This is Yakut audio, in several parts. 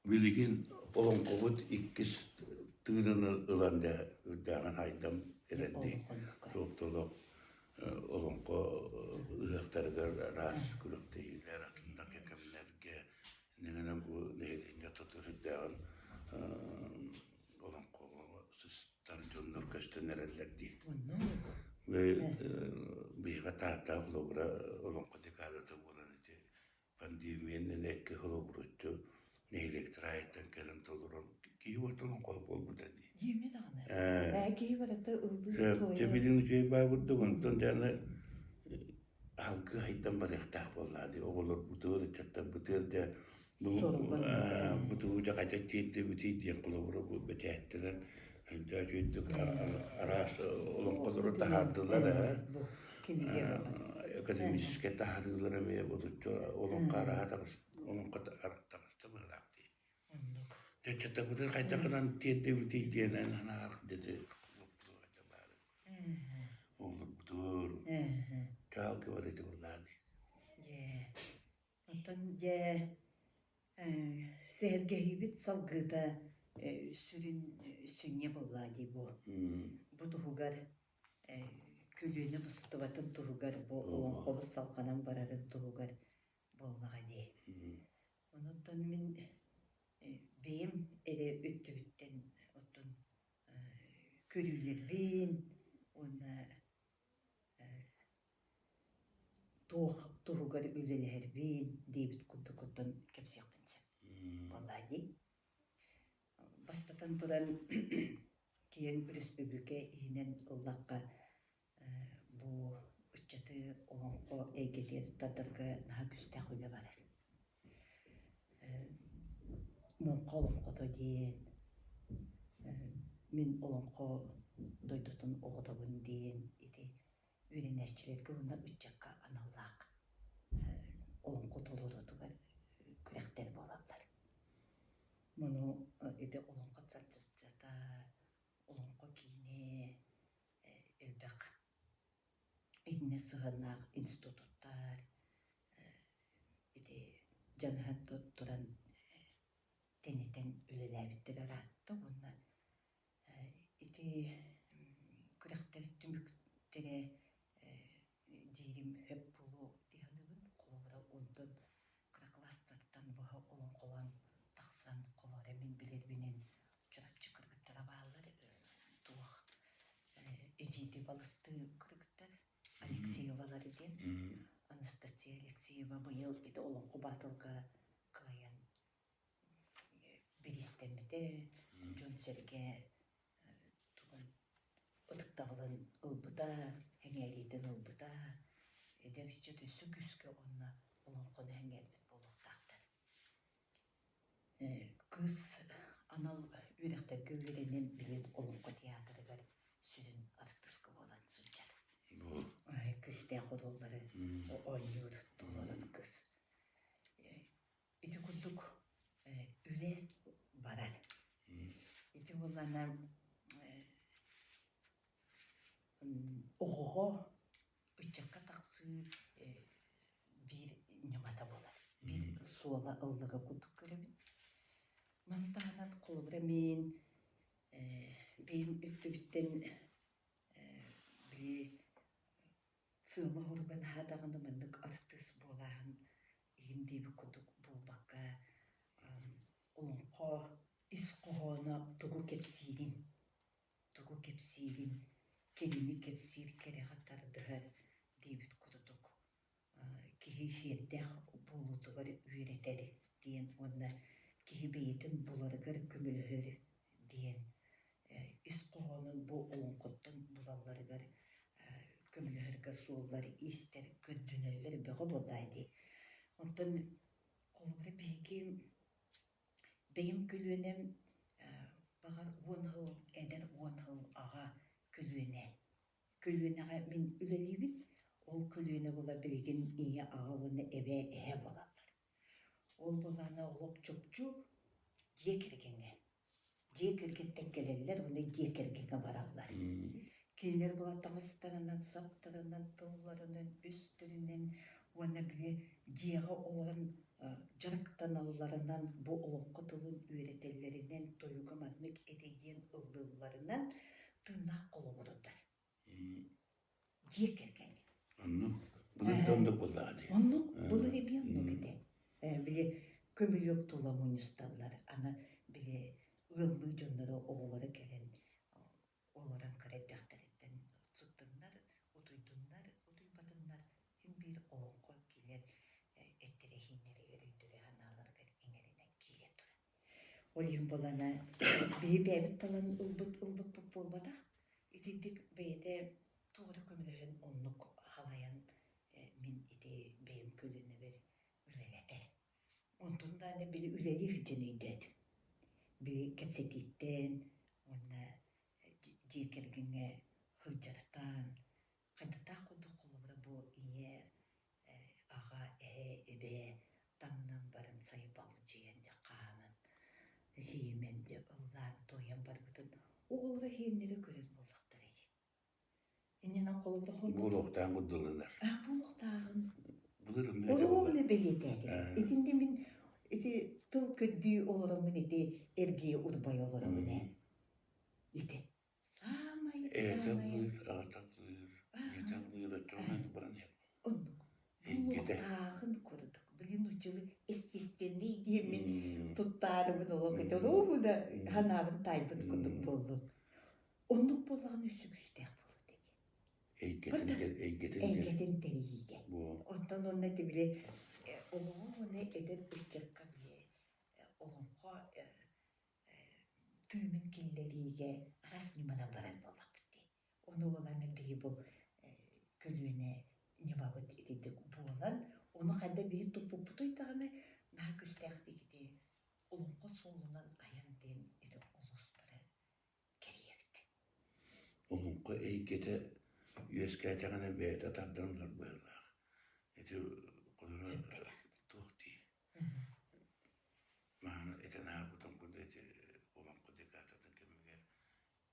Билигин олоҥхобут иккис тыынын ылан дьэ үрдээҕин айдам эрэрдии туох да олох олоҥхо ыһыахтарыгар араас күрэхтэһиилэр атыннар кэмнэргэ иннинэн бу нэһилиэнньэ тото сүрдээҕин олоҥхоҕо сыстар дьоннор көстөн эрэллэр дии. Биһиэхэ Тааттаах холобура олоҥхо декадата буолан ити Пандемиянан экки холобуруччу нэһилиэктэр аайыттан кэлэн толорор киһи барыта олоҥхоһут буолбута дии. Дьиэмэ даҕаны. Ээ, киһи барыта ыллыыр Дьэ билин үчүгэй баа курдук, онтон дьэ аны алгыы хайдан барыахтаах буоллаҕа дии. Оҕолорбутугар, ыччаттарбытыгар дьэ бу бу тугу дьэ хайдах тиэрдибитий диэн холобура бу бэчээттэнэн дьэ үчүгэйдик араас олоҥхолору таһаардылар ээ. Экономическай таһаарыылар эмиэ ботуччу олоҥхо арааһа олоҥхо таҕыста быһыылаах дии. Дьэ ыччаттарбытын хайдах гынан тиэрдэбитий диэн анаах дьэ оҕолорбутугар чаалгы барыты буоллаҕа дии. Дьэ, оттон дьэ сэһэргэһиибит салгыыта сүрүн сүнньэ буоллаа дии бу. Бу туһугар көлүөнэ быстыбатын туһугар бу олоҥхобут салҕанан барарын туһугар буоллаҕа дии. Онуттан мин бэйэм эрэ өттүбүттэн оттон көрүүлэрбин уонна туох туһугар үлэлэһэрбин диэбит курдук оттон кэпсиэхпин сөп буоллаа дии. Бастатан туран, киэҥ өрөспүүбүлүкэ иһинэн ыллахха, бу ыччаты олоҥхо эйгэтигэр тардарга наһаа күүстээх үлэ барар. Муҥха олоҥхото диэн, мин олоҥхо дойдутун оҕотобун диэн ити үөрэнээччилэргэ уонна ыччакка аналлаах олоҥхо толоруутугар күрэхтэр буолаллар. Муну ити олоҥхо ассоциацията, олоҥхо киинэ элбэх итиннэ сыһыаннаах институттар ити дьаныһан туран тэнитэн үлэлээбиттэр ыраатта уонна ити күрэхтэр түмүктэрэ диирим сөп буолуо дии саныыбын. Холобура, онтон кыра кылаастартан быһа олоҥхолоон тахсан, холобура, мин билэрбинэн Чурапчы кыргыттара бааллар, туох эдьиийдии балыстыы кыргыттар Алексеевалар диэн. Анастасия Алексеева быйыл ити Олоҥхо баатылга кыайан бириистэммитэ, дьон-сэргэ тугун ытыктабылын ылбыта, сэҥээриитин ылбыта, эдэр ыччат өссө күүскэ уонна олоҥхону сэҥээрбит буолуохтаахтар. Кыыс анал үөрэхтэргэ үөрэнэн билин Олоҥхо театрыгар сүрүн артыыска буолан сылдьар. Күүстээх оруоллары оонньуур, толорор кыыс. Ити курдук үлэ барар. Ити буоллаҕына оҕоҕо ыччакка тахсыы биир ньымата буолар. Биир суола ыллыга курдук көрөбүн. Маны таһынан холобура мин бэйэм өттүбүттэн били Сыала-соруга наһаа даҕаны маннык артыыс буолааһын игин диэбит курдук буолбакка, олоҥхо ис хоһооно тугу кэпсиирин, тугу кэпсиирин, кинини кэпсиир кэрэҕэ тардыһар диэбит курдук киһи сиэрдээх буолуутугар үөрэтэр диэн уонна киһи бэйэтин буларыгар көмөлөһөр диэн ис хоһоонун бу олоҥхоттон булалларыгар көмөлөһөргө суоллар, иистэр көрдөнөллөр бөҕө буоллаа дии. Онтон холобура биһиги бэйэм көлүөнэм баҕар 10 сыл эдэр 10 сыл аҕа көлүөнэ. Көлүөнэҕэ мин үлэлиибин, ол көлүөнэ буола билигин ийэ, аҕа уонна эбээ, эһээ буолаллар. Ол былаана олох чопчу дьиэ кэргэҥҥэ. Дьиэ кэргэттэн кэлэллэр уонна дьиэ кэргэҥҥэ бараллар. Кинилэр була таҥастарынан, саптарынан, тылларынан, өстөрүнэн уонна били дьиэҕэ олорон. дьарыктаналларынан, бу олоҥхо тылын үөрэтэллэринэн, тойуга маннык этэ диэн ыллыылларынан тыыннаах холобурдар. Дьиэ кэргэҥҥэ. Оннук. Былыр да оннук буоллаҕа дии. Оннук, былыр эмиэ оннук этэ. Били көмүлүөк тула мунньусталлар. Аны били ыаллыы дьонноро оҕолоро кэлэн олорон кыра эрдэхтэриттэн сыттыннар, утуйдуннар, утуйбатыннар син биир олоҥхо киирэн эттэрэһииннэригэр, өйдөрө-санааларыгар иҥэринэн киирэ турар. Ол иһин буолана биһи бэйэбит талан ылбыт ыллыкпыт буолбатах. Итинник бэйэтэ туох эрэ көмөлөһөн оннук халайан мин ити бэйэм көлүөнэбэр үлэлэтэр. Онтон даҕаны били үлэлии сылдьан өйдөөтүм. Били кэпсэтииттэн уонна дьиэ кэргэҥҥэ сылдьартан хайдахтаах курдук холобура бу ийэ, аҕа, эһэ, эбээ таҥнан баран сайбалдьыйан дьэ хааман, иһиимэн дьэ ыллаан туойан барбытын оҕолоро иһиэннэрэ көрөн буоллахтара дии. Иннинэн холобура Буолуохтааҕын курдуланар. А буолуохтааҕын. Былыр онно этэ буолла. Оруобуна бэлиэтээтилэр. Итиннэ мин ити тыл көрдүү олороммун ити эргийэ урбай олоробун ээ. Ити саамай Эһэтэ саамай ыллыыр, аҕата ыллыыр, ийэтэ ыллыыр, оччоҕуна баран иһэр. Оннук. Эйгэтэ. Буолуохтааҕын курдук. Билин учулу естественный диэммин туттаарыбын олох ити оруобуна ханаабын таайбыт курдук буоллум. Оннук буоллаҕына үсү күүстээх буолуо этэ. Эйгэтин эйгэтин эйгэтин тэрийиигэ. Оттон онно ити били оҕоҕо уонна эдэр ыччакка били олоҥхо тыынын киллэриигэ араас ньыманан барар буоллахпыт дии. Ону буолан биһи бу көлүөнэ ньымабыт итинник буолан, ону хайда биһи туппуппутуй даҕаны наһаа күүстээхтик ити олоҥхо суолунан айан диэн ити улуустары кэрийэбит. Олоҥхо эйгэтэ үөскээтэҕинэ бэйэтэ тардан ылар быһыылаах. Ити холоро туох дии Мааны этэн ааһбытым курдук ити олоҥхо декадатын кэмигэр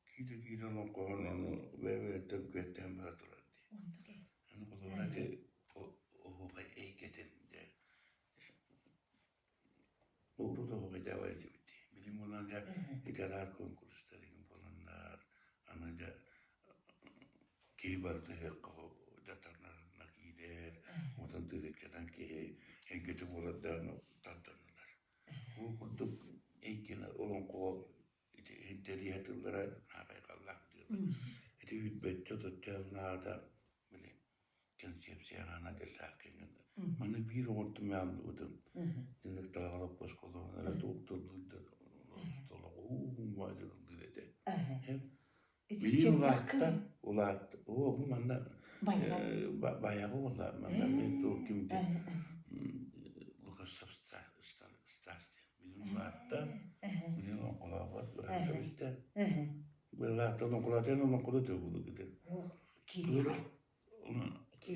киирэ-киирэ олоҥхоһон ону бэйэ-бэйэттэн күөттээн бара турар дии. Аны холобура ити оһуохай эйгэтин дьэ урут оһуохайдаабат этибит дии. Билим буолан дьэ ити араас куонкурустар игин буоланнар аны дьэ киһи барыта ыһыахха дьатарына киирэр, уотан тыһыынчанан киһи эйгэтэ буолар даҕаны тарданылар. Ол курдук эйгэни олоҥхоҕо ити интэриэһэ тыллара наахайҕаллаах дьыала. Ити үүрбэччэ отучча сыллааҕыта били концепцияҕа дьассааккыҥҥа маны биир оҕоттон мөҕүллүбүтүм. Инник талаҕар оскуолаҕа туох тыллыыр толоҕуу этэ. Билигин улаатта, улаатта. Оо, бу манна баягы буолла. Манна мен туох кимди Лукашев Стас диэн. Билигин улаатта. Билигин оҥкулаабат быраата бистэ. Былаатта оҥкулаатыан оҥкулу төгүлүгүтэ.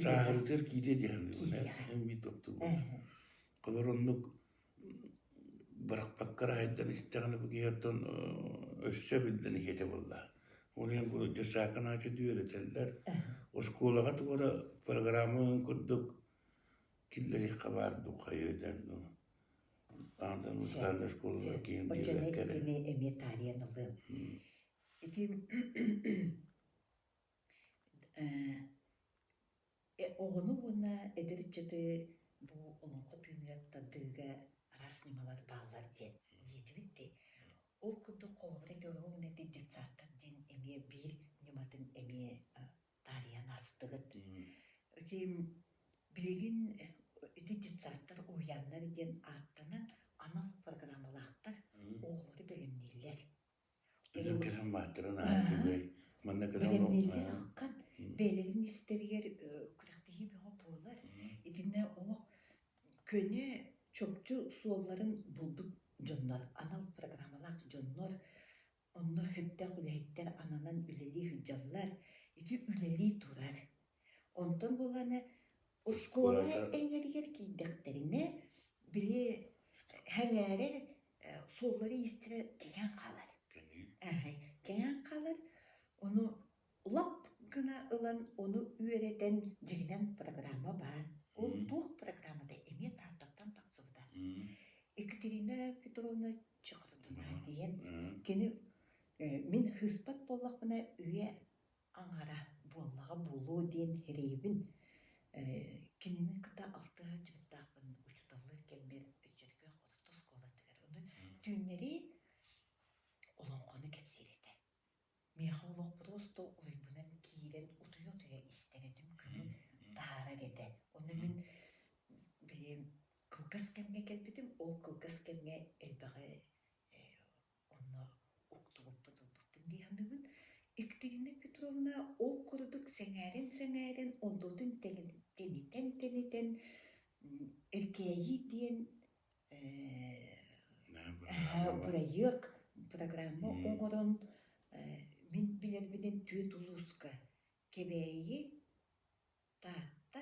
Сааһырытыар киириэ диэн эн биир тохтуу. Холор оннук бырахпакка эрэ айдан истэҕинэ бу киһи оттон өссө эбиллэн иһиэтэ буолла. Ол иһин бу дьассаакан аачы үөрэтэллэр. Оскуолаҕа туора программа курдук киллэриэххэ баар дуу хайыы диэн дуу. Аандан музыкальнай школалар киһин Оччону диэбэккэ эрэ. итини эмиэ таарыйан ылыам. Ити Оҕону уонна эдэр ыччаты бу олоҥхо тыыныгар тардыыга араас ньымалар бааллар диэн диэтибит дии. Ол курдук холобура ити уонна ити детсадтар диэн эмиэ биир ньыматын эмиэ таарыйан аастыгыт. Ити билигин ити детсадтар уһуйааннар диэн ааттанан анал программалаахтар оҕолору бэлэмнииллэр. Дьон кэлэн бааттарын ааттыгый, манна кэлэн Бэлэмнииллэр аххан бэйэлэрин истэригэр күрэхтэһии бөҕө буолар. Итиннэ олох көнө чопчу суолларын булбут дьоннор, анал программалаах дьоннор онно сөптөөх үлэһиттэр ананан үлэлии сылдьаллар. Ити үлэлии турар. Онтон буоллаҕына оскуола эҥэригэр киирдэхтэринэ, били сэҥээрэр суоллара-иистэрэ кэҥээн хаалар. Кэҥээн хаалар, ону лап гына ылан, ону үөрэтэн, дьиҥинэн программа баар. Ол туох программата эмиэ Тааттаттан тахсыбыта. Петровна Чехотутуна диэн кини мин сыыспат буоллахпына үйэ аҥара буоллаҕа буолуо диэн эрэйбин кинини кытта алтыһа сылдьыбыттаахпын учууталлыыр кэммэр Өччөргөөх орто оскуолатыгар. Ону түүннэри олоҥхону кэпсиир этэ. Миэхэ олох просто уруйбунан киирэн утуйа-утуйа истэр этим, күнү таһаарар этэ. Онно мин били кылгас кэмҥэ кэлбитим, ол кылгас кэмҥэ элбэҕи онно уктубуппут, ылбыппын дии саныыбын. Екатерина Петровна ол курдук сэҥээрэн-сэҥээрэн, онтутун тэнитэн-тэнитэн Эркээйи диэн бырайыак, программа оҥорон мин билэрбинэн түөрт улууска Кэбээйи, Таатта,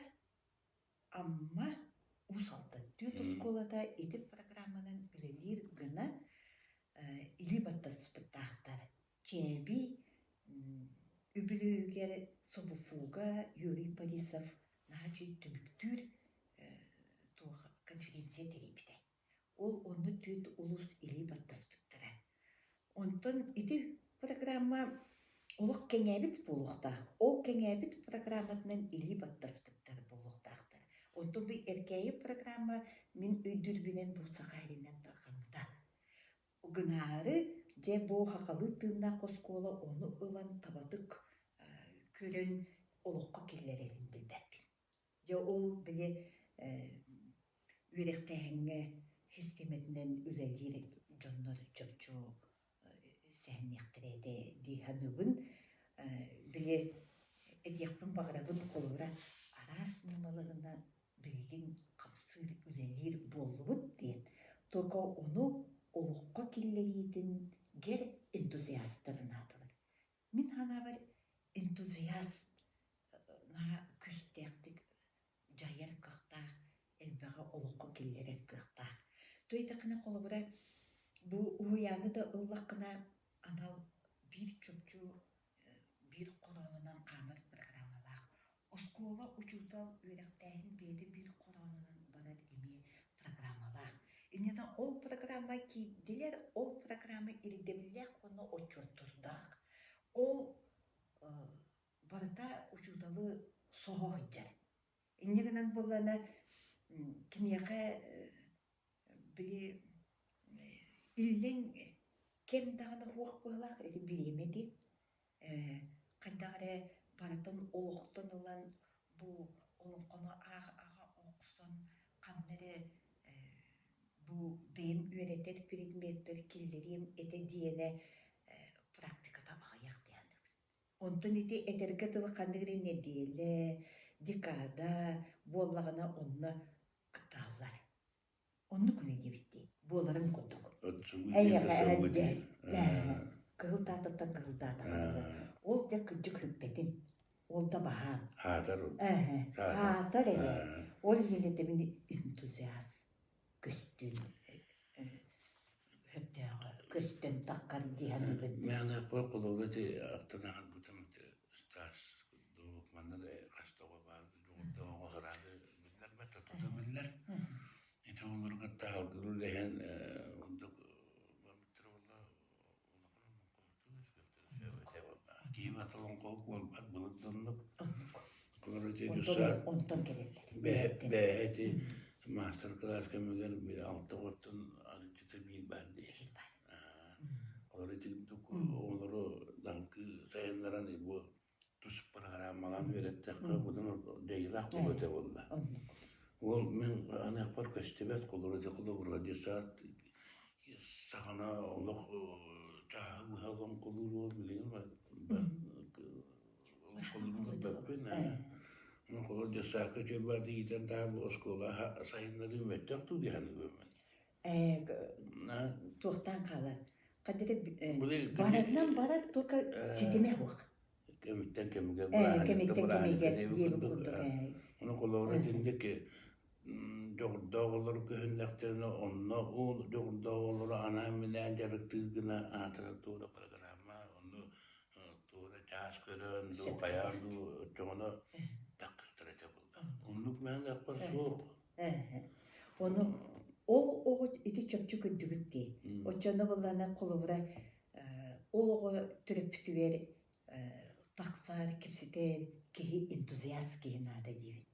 Амма, Уус Алдан түөрт оскуолата ити программанан үлэлиир гына илии баттаспыттаахтар. Чээбий үбүлүөйүгэр СВФУ-га Юрий Борисов наһаа үчүгэй түмүктүүр туох конференция тэрийбитэ. Ол онно түөрт улуус илии баттаспыттара. Онтон ити программа олох кэҥээбит буолуохтаах. Ол кэҥээбит программатынан илии баттаспыттар буолуохтаахтар. Онтон бу Эркээйи программа мин өйдүүрбүнэн бу Саха сиринэн тарҕаммыта. Гынаары дьэ бу сахалыы тыыннаах оскуола ону ылан табатык көрөн олоххо киллэрэрин билбэппин. Дьэ ол били үөрэхтээһиҥҥэ систиэмэтинэн үлэлиир дьоннор чопчу сэһэнниэхтэрэ этэ дии саныыбын. Били этиэхпин баҕарабын холобура араас ньымаларынан билигин хамсыыр, үлэлиир буоллубут диэн. Только ону олоххо киллэриитин гэр энтузиастары наадалар. Мин санаабар энтузиаст наһаа күүстээхтик дьайар кыахтаах, элбэҕи олоххо киллэрэр кыахтаах. Туйдаххына холобура бу уһуйааны да ыллаххына анал биир чопчу биир хороонунан хаамар программалаах. Оскуола учуутал үөрэхтээһин бэйэтэ биир хороонунан барар эмиэ программалаах. Инньэ ол программа киирдилэр, ол программа ирдэбиллээх уонна отчуоттурдаах. Ол барыта учууталы соһо сылдьар. Инньэ гынан буоллаҕына киниэхэ били иллэҥ кэм даҕаны суох быһыылаах, ити бириэмэ диэн хайдах эрэ барытын олохтон ылан бу олоҥхону ааҕа охсон ханна эрэ бу бэйэм үөрэтэр предмеппэр киллэриэм этэ диэнэ практиката аҕыйах диэн Онтон ити этэргэ дылы ханнык эрэ нэдиэлэ, декада буоллаҕына онно кытталлар. Оннук үлэ диэбиттии, буоларын курдук. Эйиэхэ кыһыл таататтан кыһыл таатаҕа дылы. Ол дьэ кырдьык сүппэтин. Ол да баһаам. Аатар. Аатар эрэ. Ол иһин этэбин энтузиаст көстүүн сөптөөҕө көстөн таххар дии саныыбын. Мээнэхпэр холобура ити ахтан аһарбытым ити Стас курдук манна да хас да оҕо баар дьоҕурдаах оҕо сразу биллэрбэт тута биллэр. Ити оҕолору кытта салгыы үлэһэн ордук барбыттара буолла Киһи олоҥхоһут буолбат былыр да оннук. Олор ити Онтон кэлэллэр. Бэйэ ити маастар-кылаас кэмигэр биир алта оҕоттон арыыччыта биир баар дии. Олор ити оҕолору далгыы сайыннаран бу тус программалаан үөрэттэххэ быдан дьайыылаах буолуо этэ буолла. Ол мин аныахпар көстүбэт холобура ити холобура детсад саҕана олох чааһы быһа олоҥхолуур уол билигин олоҥхолуурбаппын ээ. Холобур детсадка үчүгэй иитэн таһа бу оскуола сайыннарыы мөлтөх дуу дии саныыбын мин. Туохтаан хаалар Хаддата барарынан барар только ситимэ суох. Кэмиттэн кэмигэр Кэмиттэн кэмигэр диэбит курдук. Ону холобура итинник дьоҕурдаах оҕолору көһүннэхтэринэ онно ол дьоҕурдаах оҕолору анаан-минээн дьарыктыыр гына аатырар туора программа онно туора чаас көрөн дуу хайаан дуу оччоҕуна таххыттар этэ буолла. Оннук мээнэ суох. Ону ол оҕо ити чопчу. чопчу көрдүгүт дии. Оччону буоллаҕына холобура ол оҕо төрөппүтүгэр тахсаар кэпсэтэн киһи энтузиаст киһи наада диибин.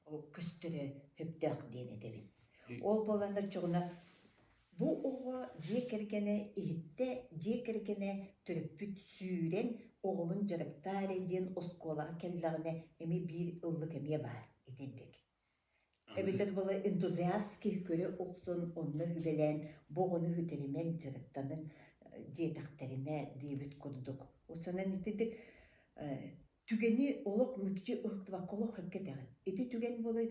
Ол көстөрө сөптөөх диэн этэбин. Ол буолан оччоҕуна бу оҕо дьиэ кэргэнэ иһиттэ, дьиэ кэргэнэ төрөппүт сүүрэн оҕобун дьарыктаа эрэ диэн оскуолаҕа кэллэҕинэ эмиэ биир ыллык эмиэ баар итинник. Эбэтэр була энтузиаст киһи көрө охсон онно үлэлээн бу оҕону үтэримэн дьарыктаныҥ диэтэхтэринэ диэбит курдук. Санан итинник түгэни олох мүкчү ыһыктыбакка олох сөпкө этэҕин. Ити түгэн буолай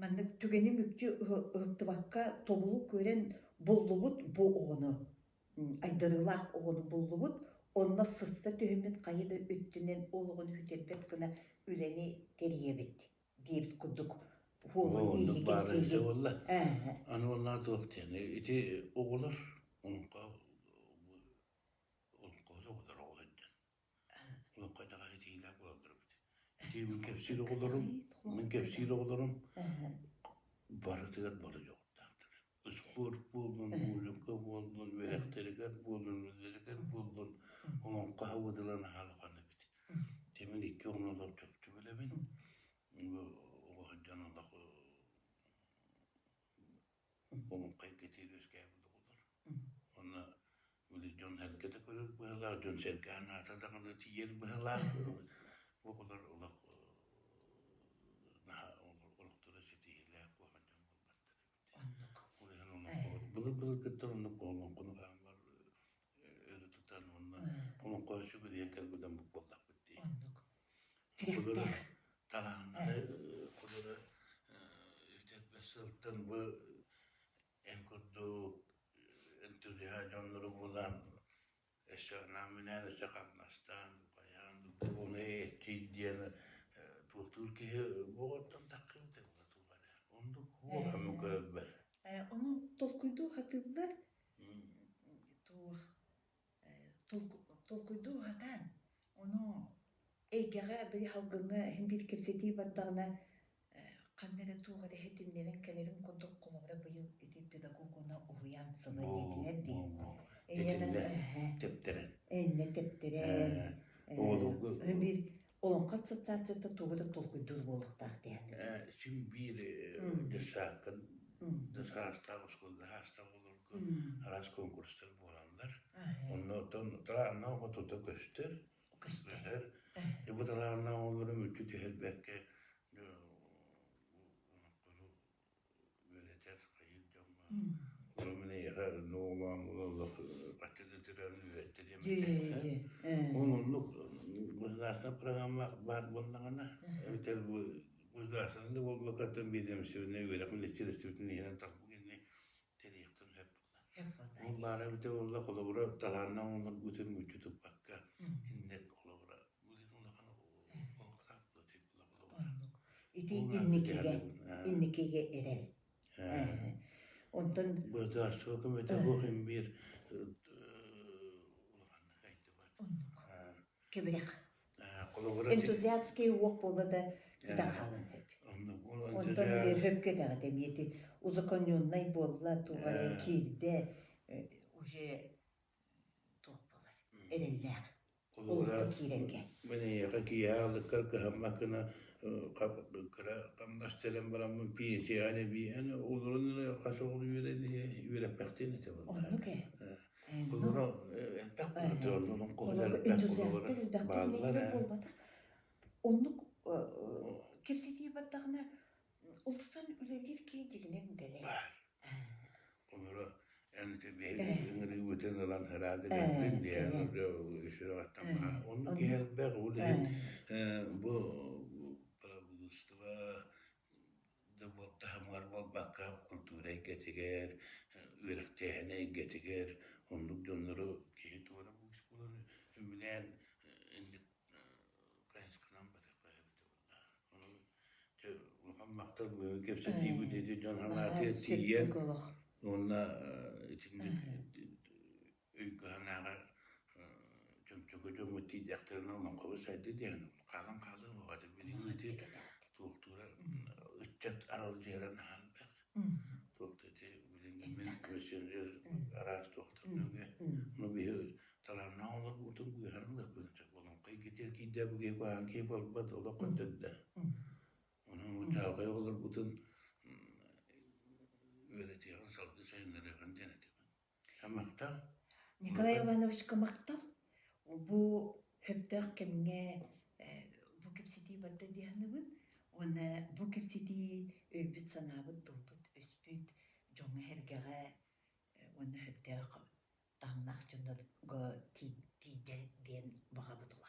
маннык түгэни мүкчү ыһыктыбакка тобулу көрөн буллубут бу оҕону айдарыылаах оҕону буллубут онно сыста түһүммүт хайа да өттүнэн ол оҕону сүтэрбэт гына үлэни тэрийэбит диэбит курдук уолу Оннук ииһи баара эбитэ кэпсиигин. буолла. Ааһа. Аны уоллаах туох диэн ити оҕолор олоҥхо олоҥхоһут оҕолор оҕолор диэн олоҥхо итэҕэһи итиилээх буолаллар эбит. Ити мин кэпсиир оҕолорум, мин кэпсиир оҕолорум барытыгар бары дьоҕурдаахтар. Спорт буоллун, музыка буоллун, үөрэхтэригэр буоллун, үлэлэригэр буоллун, олоҥхо аһабытынан аһалҕан эбит. Тимир икки оҕону олох чопчу билэбин. Оҕо сылдьан олох олоҥхо эйгэтигэр үөскээбит оҕолор. Уонна били дьон сэргэтэ көрөр быһыылаах, дьон сэргэ анаата даҕаны тиийэр быһыылаах. Бу оҕолор олох наһаа олохторо ситиһиилээх куһаҕан дьон буолбаттар эбит. Оннук. Ол иһин олоҥхо былыр-былыргыттан оннук олоҥхону хаһан бар өрө тутан уонна олоҥхо сүгүрүйэн кэлбит омук буоллахпыт дии. Оннук. Кулары Тирэхтээх. талааннары кулары үтэрбэт сылтан бу эн курдук энтузиаст дьоннору булан өссө анаан-минээн өссө хамнастаан хайаан ону эччий диэн туохтуур киһи буоҕуттан таххыбыта туох эрэ оннук уолаһыммын көрөрбөр. Ону толкуйдуу сатыыллар туох толкуйдуу сатаан ону эйгэҕэ били салгыҥҥа иһин биир кэпсэтии бардаҕына ханна эрэ туох эрэ иһитиннэрэн кэлэрин курдук холобура быйыл ити педагог уонна уһуйаан сыла диэтилэр дии. Итиннэ тэптэрэн. Иннэ тэптэрэн. Биир Олоҥхо ассоциацията тугу да толкуйдуур буолуохтаах диэн. Син биир дьыссааккын саастаах оскуола саастаах оҕолорго араас конкурстар буолаллар. Онно оттон талааннаах оҕо тута көстөр. Көстөр. Бу талааннаах оҕолору мүччү түһэрбэккэ үөрэтэр хайыыр дьоҥҥо Мин эйиэхэ оҕолоон олох бачча да төрөөн үөрэттэр Ол оннук государственная программа баар буоллаҕына эбэтэр бу государственнай да буолбакка биэдэмистибэннэй үөрэх министиэристибэтин иһинэн талбыт киһини тэрийиэхтэн сөп буолла. Ол баара эбитэ буолла холобура талааннаах оҥорбутун мүччү туппакка иннек холобура билин улахан олохтоох Ити инникигэ инникигэ эрэл. Онтон Государство көмөтө иһин биир улаханнык айтыбат. Кэбирэх. Холобура Энтузиастский уох буолла да бүтэн хаалан сөп. Онтон хөпкө этэҕит эмиэ ити узаконеннай буолла туга эрэ киирдэ уже туох буолар эрэллээх Холобура, олоххо киирэргэ. Мин эйиэхэ киэһэ аалыккар кыһаммат гына кыра хамнас төлөөн бараммын пенсияҕа эбии олорон эрэ хас оҕону үөрэппэхтиин этэ буолла. Оннук ээ. Холобура элбэх буолар, холобура элбэх Энтузиастар элбэхтик үлэлиир буолбатах. Оннук кэпсэтии бардаҕына ылсан үлэлиир киһи дьиҥинэн дэлэй. Баар. Олоро эн биһиги ыҥырыыбытын ылан ыраах кэлбин диэн сүрэҕиттэн баар. Оннук киһи элбэх. Ол иһин бу правительство да таһымыгар буолбакка культура эйгэтигэр, үөрэхтээһин эйгэтигэр оннук дьоннору киһи туора быыс буолан үбүлээн инник хайысханан барыахха эбитэ буолла. Ону улахан махтал бүгүн кэпсэтиибит ити дьон санаатыгар тиийэн уонна итинник өйгө-санааҕа чөмчөкө дьоммут тиийдэхтэринэ олоҥхобут сайдыа диэн хаалан хаалыа буолбата билигин ити туохтуура ыччат аралдьыйара наһаа элбэх туох да ити билиҥҥи мин мессенджер. киирдэ, бу киһи куһаҕан киһи буолбат, олох көрдөрдө. Онон чаҕылхай оҕолорбутун үөрэтиэҕин, салгыы сайыннарыаҕын диэн этибин. Махтал. Николай Ивановичка махтал. Бу сөптөөх кэмҥэ бу кэпсэтии барда дии саныыбын. Уонна бу кэпсэтии өйбүт-санаабыт, тылбыт-өспүт дьоҥҥо-сэргэҕэ уонна сөптөөх таһымнаах дьоннорго тиийдэ диэн баҕабыт улахан.